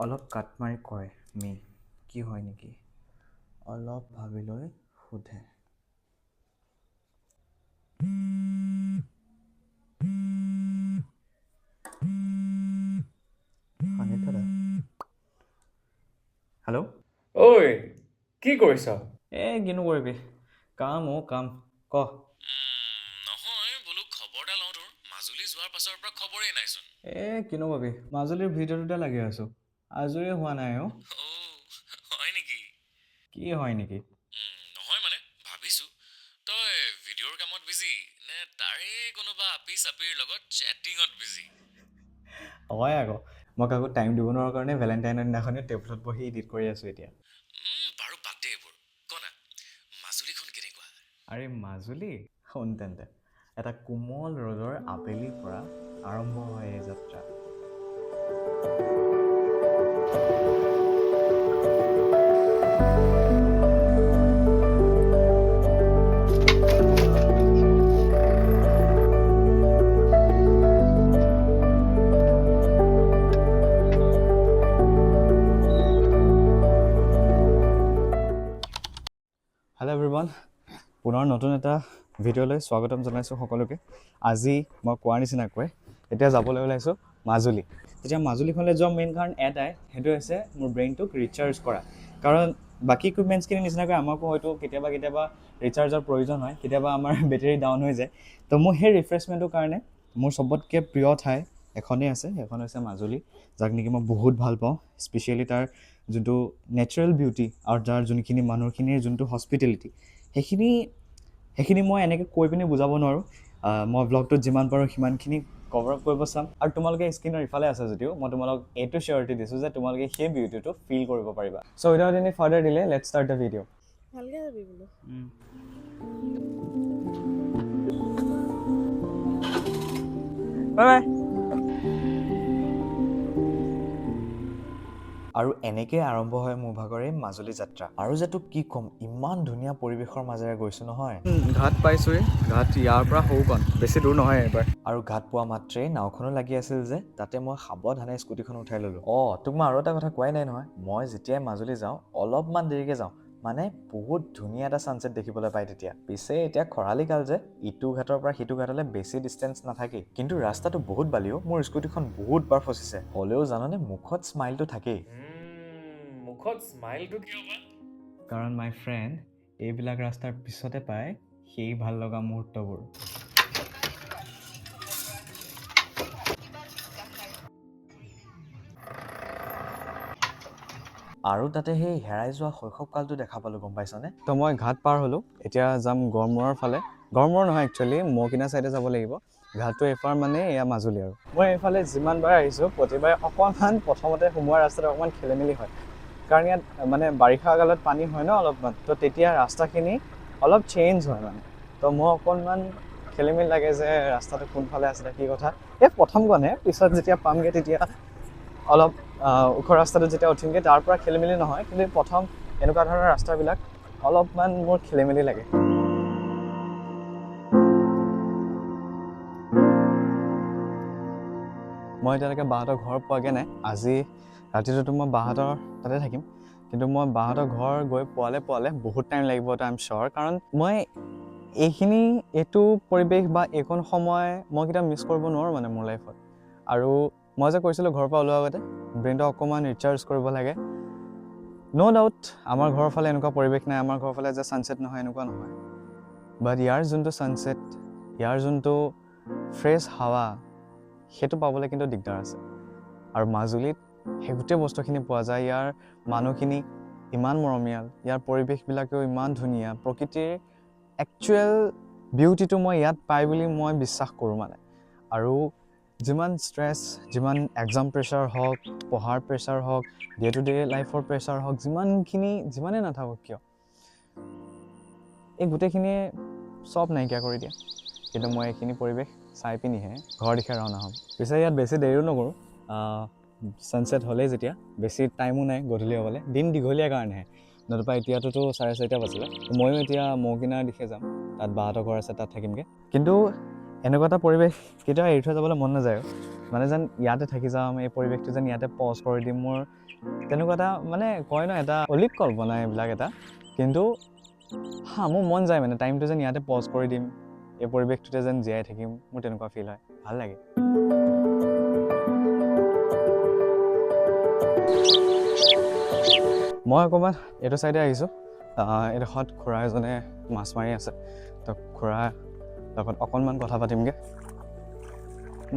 অলপ কাট মাৰি কয়, মি কি হয় নেকি? অলপ ভাবি লৈ সোধে। সান্নিধ্য দা। হেল্ল'। ঐ, কি কৰিছ? এই কিনো কৰিবি, কাম অ' কাম। ক। নহয়, বোলো খবৰ এটা লওঁ তোৰ। মাজুলী যোৱাৰ পাছৰ পৰা খবৰেই নাইচোন। এই কিনো পাবি, মাজুলীৰ ভিডিঅ'টোতে লাগি আছোঁ, আজৰি হোৱা নাই অ'। অ' হয় নেকি? কি হয় নেকি? নহয় মানে ভাবিছোঁ তই ভিডিঅ'ৰ কামত বিজি নে তাৰে কোনোবা আপি চাপিৰ লগত চেটিঙত বিজি। হয় আকৌ, মই কাকো টাইম দিব নোৱাৰাৰ কাৰণে ভেলেণ্টাইনৰ দিনাখনি টেবুলত বহি এডিট কৰি আছোঁ এতিয়া। বাৰু বাদ দে এইবোৰ, ক না, মাজুলীখন কেনেকুৱা? আৰে মাজুলী শুন তেন্তে, এটা কোমল ৰ'দৰ আবেলিৰ পৰা আৰম্ভ হয় এই যাত্ৰা। হেল্ল' এভৰিৱান, পুনৰ নতুন এটা ভিডিঅ'লৈ স্বাগতম জনাইছোঁ সকলোকে। আজি মই কোৱাৰ নিচিনাকৈ এতিয়া যাবলৈ ওলাইছোঁ মাজুলী। তেতিয়া মাজুলীখনলৈ যোৱা মেইন কাৰণ এটাই, সেইটো হৈছে মোৰ ব্ৰেইনটোক ৰিচাৰ্জ কৰা। কাৰণ বাকী ইকুইপমেণ্টছখিনিৰ নিচিনাকৈ আমাকো হয়তো কেতিয়াবা কেতিয়াবা ৰিচাৰ্জৰ প্ৰয়োজন হয়, কেতিয়াবা আমাৰ বেটেৰী ডাউন হৈ যায়। তো মোৰ সেই ৰিফ্ৰেছমেণ্টটোৰ কাৰণে মোৰ চবতকৈ প্ৰিয় ঠাই এখনেই আছে, সেইখন হৈছে মাজুলী, যাক নেকি মই বহুত ভাল পাওঁ। স্পেচিয়েলি তাৰ যোনটো নেচাৰেল বিউটি আৰু তাৰ যোনখিনি মানুহখিনিৰ যোনটো হস্পিটেলিটি, সেইখিনি সেইখিনি মই এনেকৈ কৈ পিনি বুজাব নোৱাৰোঁ। মই ব্লগটোত যিমান পাৰোঁ সিমানখিনি কভাৰ আপ কৰিব চাম। আৰু তোমালোকে স্ক্ৰীণৰ ইফালে আছা যদিও মই তোমালোক এইটো চিয়ৰিটি দিছোঁ যে তোমালোকে সেই বিউটিটো ফিল কৰিব পাৰিবা। So without any further delay, let's start the video. ভালকে যাবি বোলো। Bye bye. আৰু এনেকৈ আৰম্ভ হয় মোৰ ভাগৰ এই মাজুলী যাত্ৰা। আৰু যে তোক কি ক'ম, ইমান ধুনীয়া পৰিৱেশৰ মাজেৰে গৈছোঁ নহয়। ঘাট পাইছোঁৱেই। ঘাট ইয়াৰ পৰা সৰুকণ, বেছি দূৰ নহয় এইবাৰ। আৰু ঘাট পোৱা মাত্ৰেই নাওখনো লাগি আছিল যে, তাতে মই সাৱধানে স্কুটিখন উঠাই ল'লোঁ। অঁ, তোক মই আৰু এটা কথা কোৱাই নাই নহয়, মই যেতিয়াই মাজুলী যাওঁ অলপমান দেৰিকৈ যাওঁ, মানে বহুত ধুনীয়া এটা ছানছেট দেখিবলৈ পায় তেতিয়া। পিছে এতিয়া খৰালি কাল যে, ইটো ঘাটৰ পৰা সিটো ঘাটলৈ বেছি ডিষ্টেঞ্চ নাথাকেই, কিন্তু ৰাস্তাটো বহুত বালিও, মোৰ স্কুটিখন বহুত বাৰ ফচিছে। হ'লেও জাননে, মুখত স্মাইলটো থাকেই। মুখত স্মাইলটো কিয় বা? কাৰণ মাই ফ্ৰেণ্ড, এইবিলাক ৰাস্তাৰ পিছতে পায় সেই ভাল লগা মুহূৰ্তবোৰ। আৰু তাতে সেই হেৰাই যোৱা শৈশৱ কালটো দেখা পালোঁ, গম পাইছনে? তো মই ঘাট পাৰ হ'লোঁ, এতিয়া যাম গড়মূৰৰ ফালে। গড়মূৰ নহয়, একচুৱেলি মৌকিনা ছাইডে যাব লাগিব। ঘাটটো এইপাৰ মানে এয়া মাজুলী। আৰু মই এইফালে যিমানবাৰ আহিছোঁ প্ৰতিবাৰে অকণমান প্ৰথমতে সোমোৱা ৰাস্তাটো অকণমান খেলি মেলি হয়, কাৰণ ইয়াত মানে বাৰিষা কালত পানী হয় ন অলপমান, তো তেতিয়া ৰাস্তাখিনি অলপ চেঞ্জ হয় মানে। তো মোৰ অকণমান খেলি মেলি লাগে যে ৰাস্তাটো কোনফালে আছিলে, কি কথা। এই প্ৰথমকণহে, পিছত যেতিয়া পামগৈ তেতিয়া অলপ ওখ ৰাস্তাটোত যেতিয়া উঠিমগৈ তাৰ পৰা খেলি মেলি নহয়, কিন্তু প্ৰথম এনেকুৱা ধৰণৰ ৰাস্তাবিলাক অলপমান মোৰ খেলি মেলি লাগে। মই এতিয়ালৈকে বাহঁতৰ ঘৰ পোৱাগৈ নাই। আজি ৰাতিটোতো মই বাহঁতৰ তাতে থাকিম, কিন্তু মই বাহঁতৰ ঘৰ গৈ পোৱালে পোৱালে বহুত টাইম লাগিব, I am চিয়'ৰ। কাৰণ মই এইখিনি এইটো পৰিৱেশ বা এইকণ সময় মই কেতিয়াও মিছ কৰিব নোৱাৰোঁ মানে মোৰ লাইফত। আৰু মই যে কৈছিলোঁ ঘৰৰ পৰা ওলোৱাৰ আগতে ব্ৰেইনটো অকণমান ৰিচাৰ্জ কৰিব লাগে। ন' ডাউট আমাৰ ঘৰৰ ফালে এনেকুৱা পৰিৱেশ নাই, আমাৰ ঘৰৰ ফালে যে ছানছেট নহয় এনেকুৱা নহয়, বাট ইয়াৰ যোনটো ছানছেট, ইয়াৰ যোনটো ফ্ৰেছ হাৱা, সেইটো পাবলৈ কিন্তু দিগদাৰ আছে। আৰু মাজুলীত সেই গোটেই বস্তুখিনি পোৱা যায়। ইয়াৰ মানুহখিনি ইমান মৰমীয়াল, ইয়াৰ পৰিৱেশবিলাকেও ইমান ধুনীয়া, প্ৰকৃতিৰ একচুৱেল বিউটিটো মই ইয়াত পাই বুলি মই বিশ্বাস কৰোঁ মানে। আৰু যিমান ষ্ট্ৰেছ, যিমান এক্সাম প্ৰেছাৰ হওক, পঢ়াৰ প্ৰেছাৰ হওক, ডে টু ডে লাইফৰ প্ৰেছাৰ হওক, যিমানখিনি যিমানেই নাথাকক কিয়, এই গোটেইখিনিয়ে চব নাইকিয়া কৰি দিয়ে। কিন্তু মই এইখিনি পৰিৱেশ চাই পিনিহে ঘৰৰ দিশে ৰাওনা হ'ম। পিছে ইয়াত বেছি দেৰিও নকৰোঁ, ছানছেট হ'লেই যেতিয়া, বেছি টাইমো নাই গধূলি হ'বলৈ, দিন দীঘলীয়া কাৰণেহে, নতুবা এতিয়াতোতো 4:30 বাজিলে। ময়ো এতিয়া মৌকিনাৰ দিশে যাম, তাত বাহঁতৰ ঘৰ আছে, তাত থাকিমগৈ। কিন্তু এনেকুৱা এটা পৰিৱেশ কেতিয়াও এৰি থৈ যাবলৈ মন নাযায়। মানে যেন ইয়াতে থাকি যাম, এই পৰিৱেশটো যেন ইয়াতে পজ কৰি দিম। মোৰ তেনেকুৱা এটা মানে কয় ন, এটা অলিক কল্পনা এইবিলাক এটা, কিন্তু হা মোৰ মন যায় মানে টাইমটো যেন ইয়াতে পজ কৰি দিম, এই পৰিৱেশটোতে যেন জীয়াই থাকিম, মোৰ তেনেকুৱা ফিল হয়, ভাল লাগে। মই অকণমান এইটো ছাইডে আহিছোঁ। এইডোখৰত খুৰা এজনে মাছ মাৰি আছে, তো খুৰাৰ লগত অকণমান কথা পাতিমগৈ।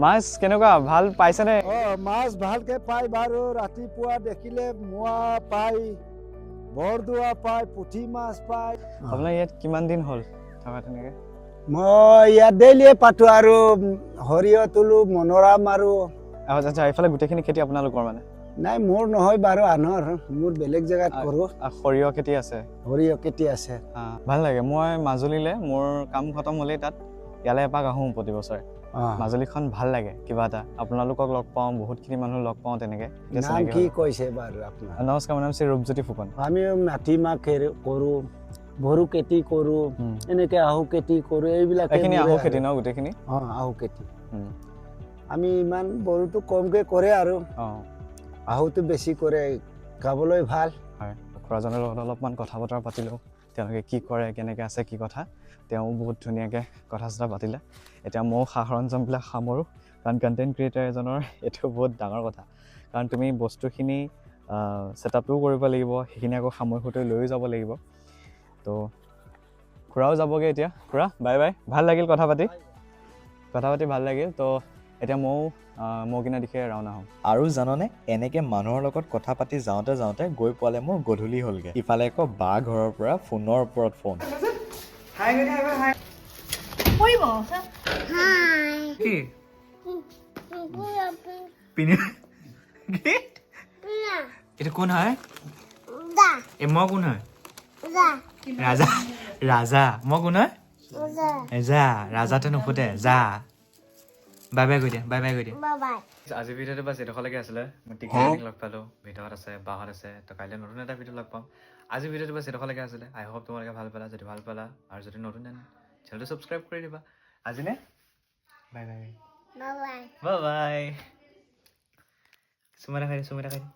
মাছ কেনেকুৱা, ভাল পাইছেনে? অঁ, মাছ ভালকে পায় বাৰু। ৰাতিপুৱা দেখিলে মোৱা পায়, বৰদোৱা পায়, পুঠি মাছ পায়। আপোনাৰ ইয়াত কিমান দিন হ'ল থকা তেনেকৈ? মই ইয়াত ডেইলিয়ে পাতো আৰু সৰিয়হ তোলো, মনৰা মাৰো। আচ্ছা আচ্ছা, এইফালে গোটেইখিনি খেতি আপোনালোকৰ মানে? নাই, মোৰ নহয় বাৰু, আনৰ, মোৰ বেলেগ জেগাত কৰোঁ। সৰিয়হ খেতি আছে? সৰিয়হ খেতি আছে। ভাল লাগে। মই মাজুলীলৈ মোৰ কাম খতম হ'লেই তাত ইয়ালৈ এপাক আহোঁ প্ৰতি বছৰে। মাজুলীখন ভাল লাগে কিবা এটা, আপোনালোকক লগ পাওঁ, বহুতখিনি মানুহ লগ পাওঁ তেনেকৈ। নাম কি কৈছে বাৰু আপোনাৰ? নমস্কাৰ, মোৰ নাম শ্ৰী ৰূপজ্যোতি ফুকন। আমিও মাটিমাহ কৰোঁ, বড়ো খেতি কৰোঁ, এনেকে আহু খেতি কৰোঁ, এইবিলাক। এইখিনি আহু খেতি ন গোটেইখিনি? অঁ, আহু খেতি। আমি ইমান বড়োটো কমকৈ কৰে আৰু আহুটো বেছি কৰে, খাবলৈ ভাল। হয়, খুৰাজনৰ লগত অলপমান কথা বতৰা পাতিলোঁ, তেওঁলোকে কি কৰে, কেনেকৈ আছে, কি কথা, তেওঁ বহুত ধুনীয়াকৈ কথা চথা পাতিলে। এতিয়া ময়ো সা সৰঞ্জামবিলাক সামৰোঁ, কাৰণ কণ্টেণ্ট ক্ৰিয়েটাৰ এজনৰ এইটো বহুত ডাঙৰ কথা, কাৰণ তুমি বস্তুখিনি ছেটআপটোও কৰিব লাগিব, সেইখিনি আকৌ সামৰি সুতৰি লৈও যাব লাগিব। তো খুৰাও যাবগৈ এতিয়া। খুৰা বাই বাই, ভাল লাগিল কথা পাতি, কথা পাতি ভাল লাগিল। তো এতিয়া ময়ো মৌকিনা দিশে ৰাওনা হ'ম। আৰু জাননে, এনেকে মানুহৰ লগত কথা পাতি যাওঁতে যাওঁতে গৈ পোৱালে মোৰ গধূলি হ'লগে। ইফালে আকৌ বা ঘৰৰ পৰা ফোনৰ ওপৰত ফোন। এইটো কোন হয়? এই মই কোন হয়? ৰাজা, ৰাজা। মই কোন হয়? যা, ৰাজাটো নুফুটে, যা। বাই বাই কৈ দিয়া, বাই বাই কৈ দিয়া। আজি ভিডিঅ'টো বাছ এইডোখৰলৈকে আছিলে। মই টিকলিক লগ পালোঁ, ভিতৰত আছে, বাহঁত আছে। তো কাইলৈ নতুন এটা ভিডিঅ' লগ পাম। আজি ভিডিঅ'টো বাছ এইডোখৰলৈকে আছিলে। আই হোপ তোমালোকে ভাল পালা। যদি ভাল পালা আৰু যদি নতুন চেনেলটো ছাবস্ক্ৰাইব কৰি দিবা। আজিনে বাই বাই, বাই বাই। চুমা এটা খাই দে, চুমা এটা খাই দে।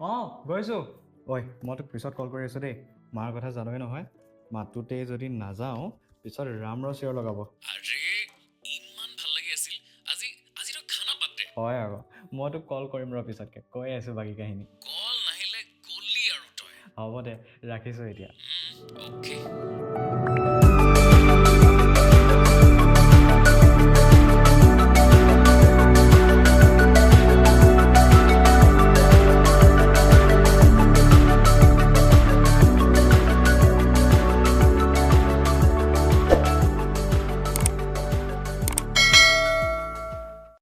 অঁ, গৈছোঁ। ঐ, মই তোক পিছত কল কৰি আছোঁ দেই। মাৰ কথা জানই নহয়, মাতোতেই যদি নাযাওঁ পিছত ৰামৰ চিঞৰ লগাব। আৰে ইমান ভাল লাগি আছিল আজি, আজি তই খানা বাদ দে। হয় আকৌ, মই তোক কল কৰিম ৰ পিছতকৈ, কৈ আছোঁ বাকী কাহিনী। কল নাহিলে গলি আৰু তই। হ'ব দে, ৰাখিছোঁ এতিয়া। অ'কে।